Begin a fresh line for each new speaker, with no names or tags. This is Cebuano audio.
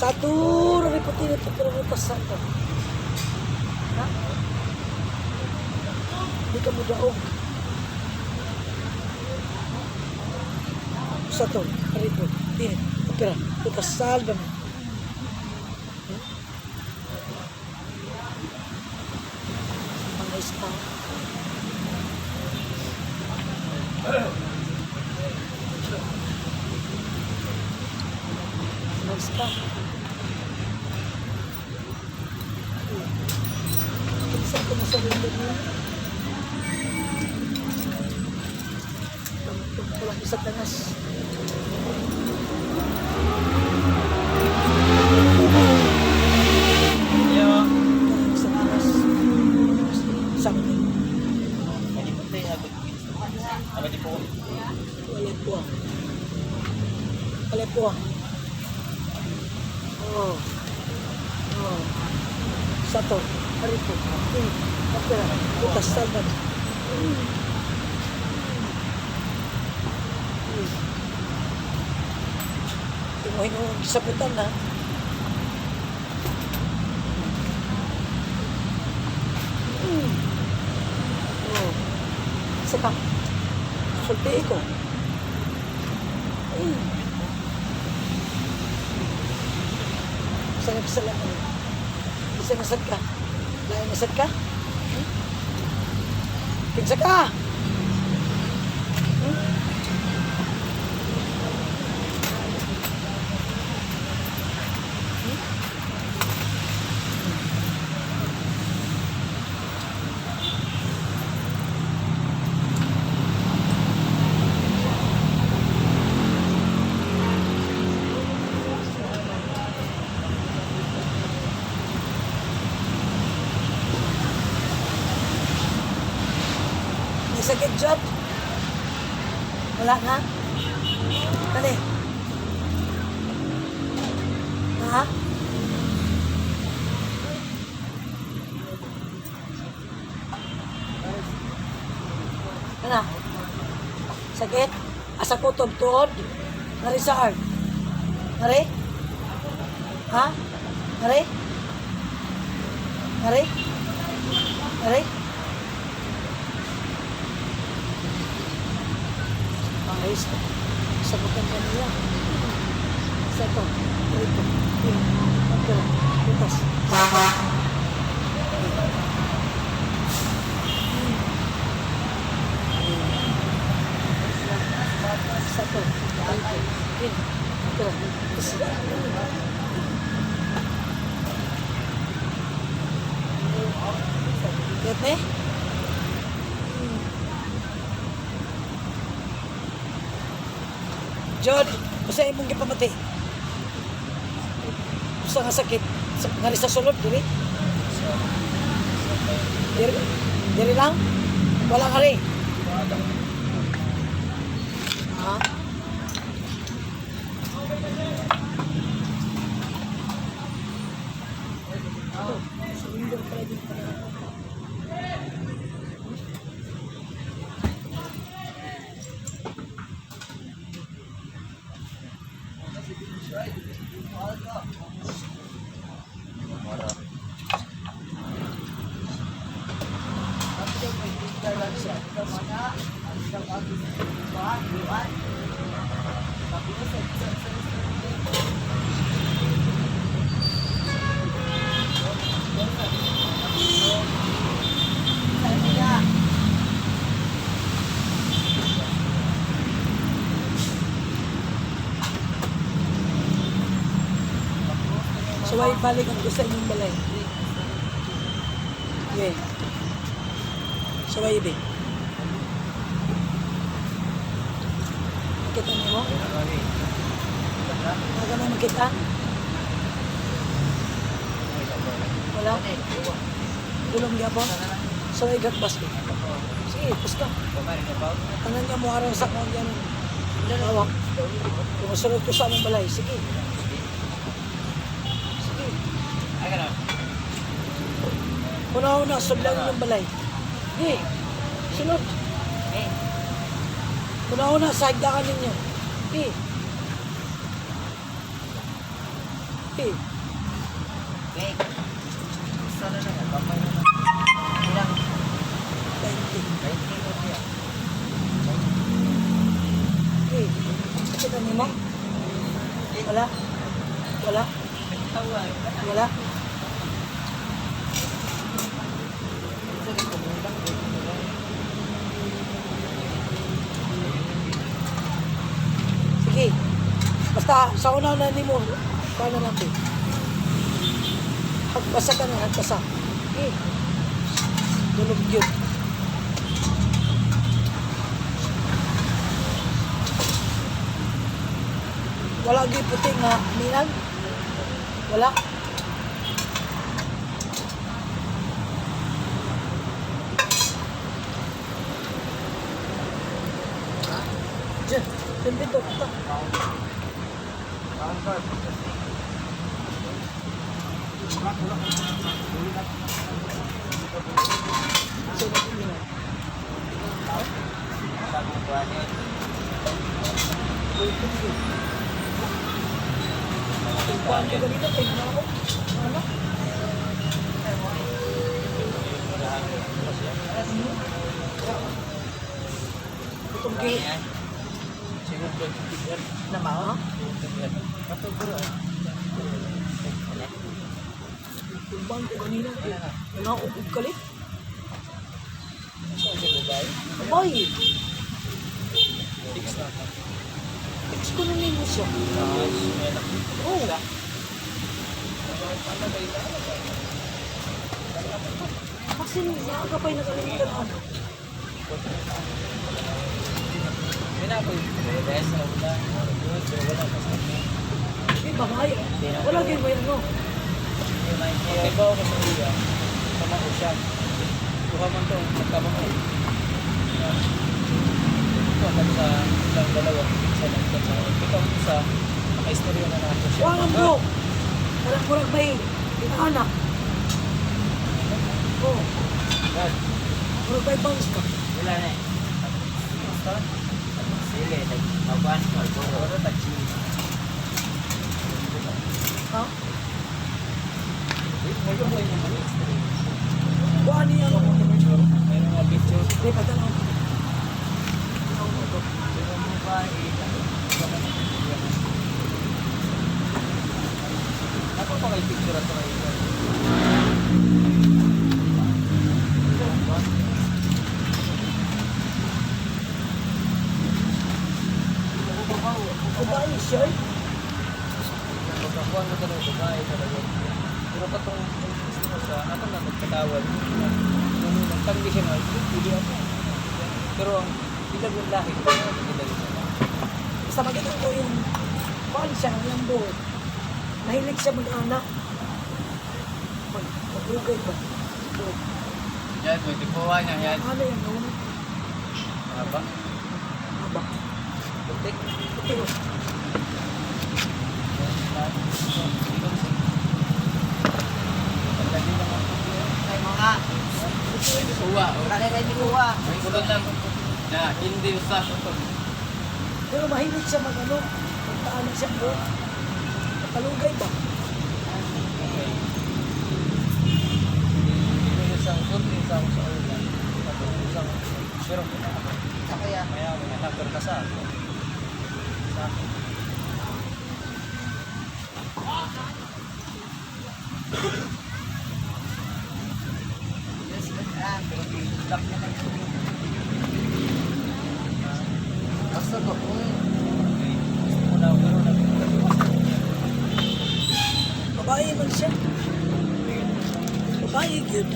Sa turo ni puti ni pero pasal ka. Ha? Di ka mo daog. Sa to, rito, tinit, opera, putas salba mo. Mga ispa. Mga ispa. Kinsa ko mo sa window niya? Walang isa tanas.
Yo.
Walang isa tanas. Something. Wala po. Wala po. Oh. Oh. Sato. Harito. Ini. Opera. Bukas salvat. Timuhin mo ang saputan na. Oh. Isa pa. Sulti ko. Isa nga kasalanan. Isa nga sad ka. Lain nga sad ka. Hmm? Kinsa ka? Hmm? Hmm? May sakit, Jod? Wala nga? Kani? Ha? Kana? Sakit? Asa kutob tuod? Ngari sa art? Ngari? Ha? Ngari? Ngari? Ngari? Ayos na. Sabutan ka nila. Sa ito. Rito. Yun. Pagkala. Butas. Sa ito. Rito. Yun. Pagkala. Butas. Get me? Jod, usa imong gipamati? Usa nga sakit sa ngari sa sulod diri. Diri, diri lang. Wala ngari. Ha? Oh, surrender pala din pala. So, ay balik ang gusto inyong balay. Yeah. So, ay ibi. Makita niyo mo? Wala ka na makita? Wala? Gulong gyapon? So, ay gatbas ko. Sige, pusta. Tanan niya mo araw sa kong yan. Hawak. Kung masunod ko sa among balay, sige. Sige. Una-una, sudlan yung balay. Sige. Sunod. Una-una, sa hagdakan ninyo. Sige. Eh,
Okay. Gusto na lang. Kamay na lang. Ilang?
20.
20 ko siya.
Eh, sakit ang nimo? Wala? Wala?
Tawag.
Wala? Sige. Basta sa una na nimo, kuha na natin. Hagbasa ka na, hagbasa. Eh. Dulog yun. Wala gyud puti nga minan. Wala. Diyan, diyan dito, punta. So, yun na. Tingkuan ko ganito, tingnan ako. Ano? Itong gate.
Na mao?
Ha? Tumbang ko kanina. Wala ako kung kalit. Abay! Text ko na ninyo siya. Oo. Kasi naaga pa'y nakalimutan ako. Eh, babae. Wala kayo ba yan, no?
Okay ba ako sa iya? Sama ko siya. Duha man to, magkamang Ito ang sa ilang dalawa, isa lang sa ikaw isa, nakaistorya na nato siya.
Wala bro. Parang murag may anak. Oo.
God.
Murag may bounce ka.
Wala na eh. Sili, nag-awan ko. Siguro tag-chili.
Ha?
Ngayon ko yung mga istorya.
Kuha niya.
May mga picture.
Hindi, padala ko.
Ako pa kay picture ato kay
Babae, shirt.
Pagkakuan mo talaga babae talaga. Pero katong gusto mo siya, ato na nagkatawad. Nung nagtanggi siya nga, hindi ako. Pero ang bilag ng lahi, bilag siya.
Basta makita ko yung kuhaan siya, yung buhok. Mahilig siya mag-anak. Maglugay ba? Buhok.
Yan, 24 niya yan.
Ano yan, no?
Haba?
Haba.
Putik.
Puti, oh.
Ay mga.
Uwa,
Wala na kayo kuha.
ito lang na hindi sa
Pero mahilig siya mag-ano, magtaano siya buhok. Makalugay ba?
Okay. Hindi sa usod, hindi sa sa ulan. Katong isang pero
Sa kuya.
maya may anak pero ka sa ako. Sa akin.
Yes, ah.
Pero i-lock niya na.
Basta ko.
Okay. Gusto mo na pero nag-iwas.
Babae man siya. Babae, cute.